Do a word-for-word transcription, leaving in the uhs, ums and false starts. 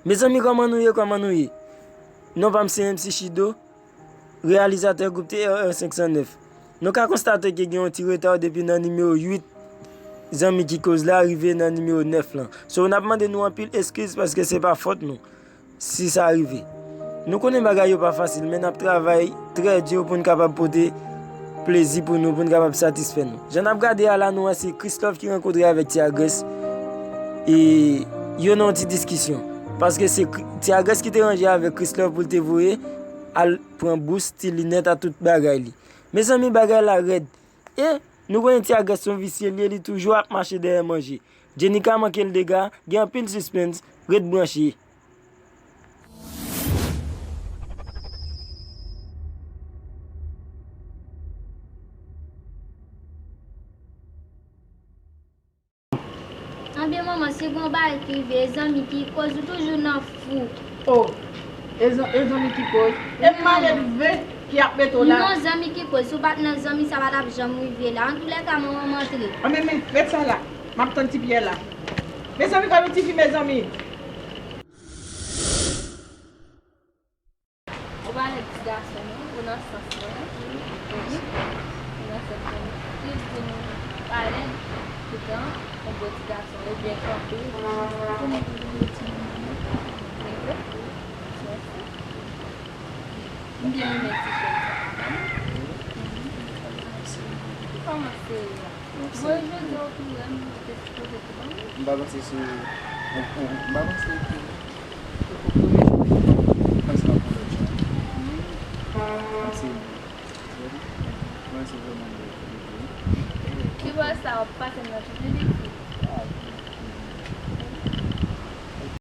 Mezanmi, kòman nou ye, kòman nou ye? Non pa m se M C Chido, reyalizatè gwoup T R R senk san nèf. Nou ka konstate ke gen yon ti reta depi nan nimewo uit Zanmi ki koz la rive nan nimewo nèf lan. So, n ap mande nou anpil eskiz paske se pa fòt nou si sa rive. Nou konnen bagay yo pa fasil, men n ap travay trè di pou n kapab pote plezi pou nou, pou n kapab satisfè nou. Jan n ap gade a la, nou wè se Christophe ki rankontre avèk Ti Agrès e yo nan yon ti diskisyon. Paske se Kri- Ti Agrès ki te ranje avèk Christophe pou l te voye al pran bous, ti linèt a tout bagay li. Mezanmi, bagay la rèd. E nou konnen Ti Agrès se yon visye li ye, li toujou ap mache dèyè manje. Jenika manke l dega, gen anpil sispens, ret branche. Anben manman, si gon bagay ki rive, e zanmi ki koz ou toujou nan fou. Oh, e zan- e zanmi ki koz. E malelve ki ap mete w la. Non, zanmi ki koz, si w pa t nan zanmi, sa pa t ap janm rive la. Antoulèka, manman m antre. Anben, men, ret sa la. M ap tann ti pyè la. Mezanmi, gade yon ti fi, mezanmi. Ou pa nan ti gason non, ou nan sans mwen. Wi. Ou nan sans mwen. Li di nou pa lèd, poutan, ou bon ti gason, ou byen kanpe. Kòman pou nou ti moun? Mèsi. M byen renmen ti chèz sa. Kòman se ye? Bon, jodi a ou tou wè m, ou te sipoze tou ban m. M pa panse se, m pa panse ke se pou premye jou m panse m ap pran lòt jan. M panse, m panse vrèman m. Ki bò sa w ap pase m nan tout lide?